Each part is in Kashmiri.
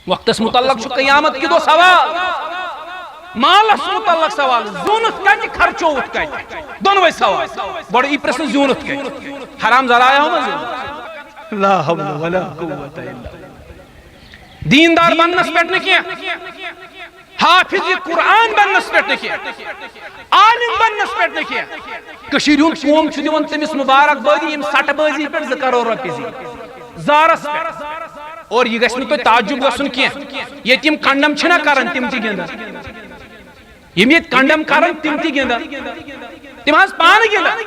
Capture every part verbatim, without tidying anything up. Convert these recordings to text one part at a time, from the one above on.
وقتس متعلق چھُ قیامت کہِ دۄہ سوال، مالس متعلق سوال، زیوٗنُتھ کتہِ، خرچووُتھ کتہِ، دۄنوے سوال۔ گۄڈٕ یی پرژھنہٕ زیوٗنُتھ کتہِ، حرام ذرایعو منٛز زیوٗنُتھ۔ لا حول ولا قوت الا باللہ۔ دیندار بننس پٮ۪ٹھ نہٕ کینٛہہ، حافظ قرآن بننس پٮ۪ٹھ نہٕ کینٛہہ، عالم بننس پٮ۪ٹھ نہٕ کینٛہہ۔ کٔشیٖرِ ہُنٛد قوم چھُ دِوان تٔمِس مبارک بٲدی، ییٚمۍ سٹہٕ بٲزی پٮ۪ٹھ زٕ کرور رۄپیہِ زیٖنۍ زارس پٮ۪ٹھ۔ اور یہِ گژھِ نہٕ تۄہہِ تعجب گژھُن کینٛہہ، ییٚتہِ یِم کنڈم چھِنہ کران، تِم تہِ گِنٛدان۔ یِم ییٚتہِ کنڈم کران، تِم تہِ گِنٛدان۔ تِم حظ پانہٕ گِنٛدان۔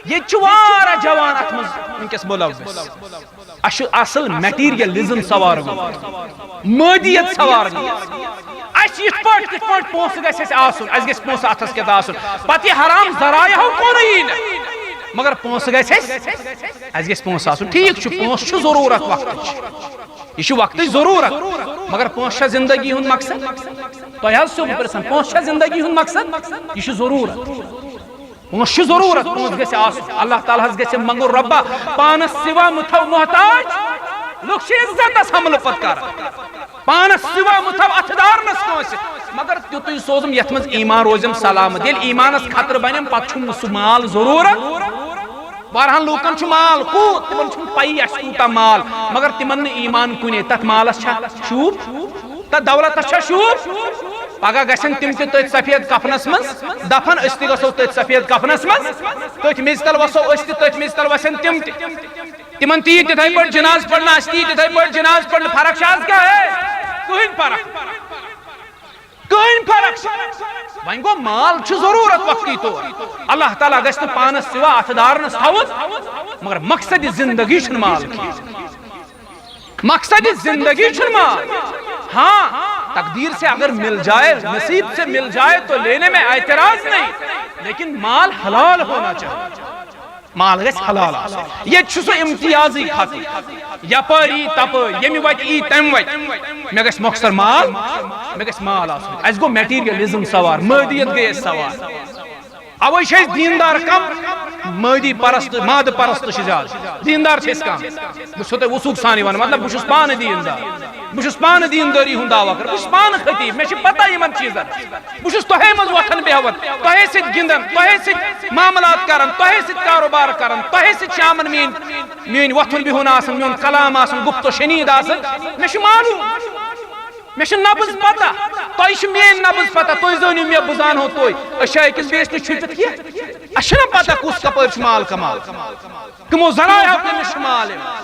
ییٚتہِ چھِ واریاہ جوان اتھ منٛز وٕنکیٚس مُلوث۔ اسہِ چھُ اصل میٹیریلزم سوار گوٚمُت، مٲدیت سوار گٔمٕژ۔ اسہِ یِتھ پٲٹھۍ، کِتھ پٲٹھۍ پونٛسہٕ گژھِ اسہِ آسُن، اسہِ گژھِ پونٛسہٕ اتھس کٮ۪تھ آسُن۔ پتہٕ یہِ حرام ذرایعو کُنُے یی نہٕ، مگر پونٛسہٕ گژھِ اسہِ، اسہِ گژھِ پونٛسہٕ آسُن۔ ٹھیٖک چھُ، پونٛسہٕ چھُ ضروٗرت وقتٕچ، یہِ چھُ وقتٕچ ضروٗرت، مگر پونٛسہٕ چھا زندگی ہُنٛد مقصد؟ تۄہہِ حظ چھُو بہٕ پرژھان، پونٛسہٕ چھا زندگی ہُنٛد مقصد؟ یہِ چھُ ضروٗرت۔ پونٛسہٕ چھُ ضروٗرت، پونٛسہٕ گژھِ آسُن۔ اللہ تعالیٰ ہس گژھِ منٛگُن، رۄبا، پانس سوا مہ تھاو محتاج۔ لُکھ چھِ عزتس حملہٕ پتہٕ کران، پانس سوا مہ تھاو اتھٕ دارنس کٲنٛسہِ، مگر تیُتُے سوزُم یتھ منٛز ایمان روزٮ۪م سلامت۔ ییٚلہِ ایمانس خطرٕ بنٮ۪م، پتہٕ چھُم نہٕ سُہ مال ضروٗرت۔ واریاہن لوٗکن چھُ مال کوٗت، تِمن چھُنہٕ پَیی اَسہِ کوٗتاہ مال، مگر تِمن نہٕ ایمان کُنے، تتھ مالس چھا شوٗب؟ تتھ دولتس چھا شوٗب؟ پگاہ گژھن تِم تہِ تٔتھۍ سفید کفنس منٛز دفن، أسۍ تہِ گژھو تٔتھۍ سفید کفنس منٛز، تٔتھۍ میٚژِ تل وسو أسۍ تہِ، تٔتھۍ میٚژِ تل وسن تِم تہِ۔ تِمن تہِ یی تِتھے پٲٹھۍ جنازٕ پرنہٕ، اسہِ تہِ یی تِتھے پٲٹھۍ جنازٕ پرنہٕ۔ فرق چھا از کیٛاہ ہے؟ کٕہٕنۍ فرق۔ کٕہٕنۍ فرق چھِ۔ وۄنۍ گوٚو، مال چھُ ضروٗرت وقتی طور۔ اللہ تعالیٰ گژھِ نہٕ پانس سوا اتھٕ دارنس تھاوُن، مگر مقصد زندگی چھُنہٕ مال کینٛہہ۔ مقصد زندگی چھُنہٕ مال۔ ہاں، تقدیر سے اگر مل جائے، نصیب سے مل جائے تو لینے میں اعتراض نہیں، لیکن مال حلال ہونا چاہیے۔ مال گژھِ حلال آسُن۔ ییٚتہِ چھُ سُہ امتیازٕے ختم۔ یپٲرۍ یی تپٲرۍ، ییٚمہِ وتہِ یی تمہِ وتہِ۔ مےٚ گژھِ مۄخصر مال، مےٚ گژھِ مال آسُن۔ اسہِ گوٚو میٹیریلزم سوار، مٲدیت گٔے اسہِ سوار۔ اوے چھِ أسۍ دیندار کم، مٲدی پرست، مادٕ پرست چھِ زیادٕ۔ دیندار چھِ أسۍ کم۔ بہٕ چھُسو تۄہہِ وثوق سان یہِ ونان، مطلب، بہٕ چھُس پانہٕ دیندار۔ بہٕ چھُس پانہٕ دیندٲری ہُنٛد دعویٰ کران، بہٕ چھُس پانہٕ خطیب، مےٚ چھِ پتہ یِمن چیٖزن۔ بہٕ چھُس تۄہے منٛز وۄتھان بیٚہوان، تۄہے سۭتۍ گِنٛدان، تۄہے سۭتۍ معاملات کران، تۄہے سۭتۍ کاروبار کران، تۄہے سۭتۍ شامن میٲنۍ، میٲنۍ وۄتھُن بِہُن آسان، میون کلام آسان، گُفت و شنید آسان۔ مےٚ چھُ معلوم، مےٚ چھِ نبض پتہ، تۄہہِ چھِ میٲنۍ نبض پتہ، تُہۍ زٲنِو مےٚ، بہٕ زانہو تُہۍ۔ أسۍ چھا أکِس بیٚیِس نِش چھُپِتھ کینٛہہ؟ اَسہِ چھِنہ پتہ کُس کپٲرۍ چھُ مال کمال۔ کٕمو ذرایعو کٔمِس چھُ مال یِوان؟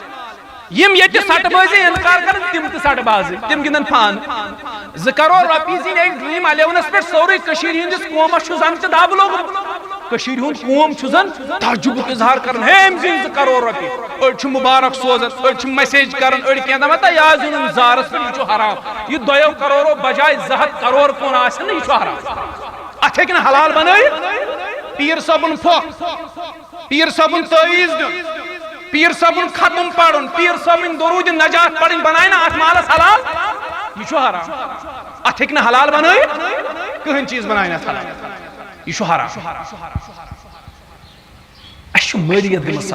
یِم ییٚتہِ سٹہٕ بٲزی انکار کرن، تِم تہِ سٹہٕ بازی، تِم گِنٛدن پانہٕ۔ زٕ کرور رۄپیہِ زیٖنۍ أکۍ ڈرٛیٖم الیونس پٮ۪ٹھ، سورُے کٔشیٖرِ ہٕنٛدِس قومس چھُ زن تہِ دب لوٚگمُت۔ کٔشیٖرِ ہُنٛد قوم چھُ زن تعجبُک اظہار کران، ہے، أمۍ زیٖنۍ زٕ کرور رۄپیہِ۔ أڑۍ چھِ مبارک سوزان، أڑۍ چھِ مسیج کران، أڑۍ کینٛہہ دپان، تہٕ یہِ آز زیوٗنُن زارس پٮ۪ٹھ، یہِ چھُ حرام۔ یہِ دۄیو کرورو بجایہِ زٕ ہتھ کرور کُن آسہِ نہٕ، یہِ چھُ حرام۔ اتھ ہیٚکہِ نہٕ حلال بنٲیِتھ۔ پیٖر صٲبُن پھۄکھ۔ پیٖر صٲبُن تعویٖذ دیُن، پیٖر صٲبُن ختم پرُن، پیٖر صٲبٕنۍ درود نجات پرٕنۍ بنایہِ نہ اتھ مالس حلال؟ یہِ چھُ حرام۔ اتھ ہیٚکہِ نہٕ حلال بنٲیِتھ، کٕہٕنۍ چیٖز بنایہِ نہٕ اتھ حلال۔ یہِ چھُ حرام۔ اسہِ چھُ مٲلیت دِنس سوال۔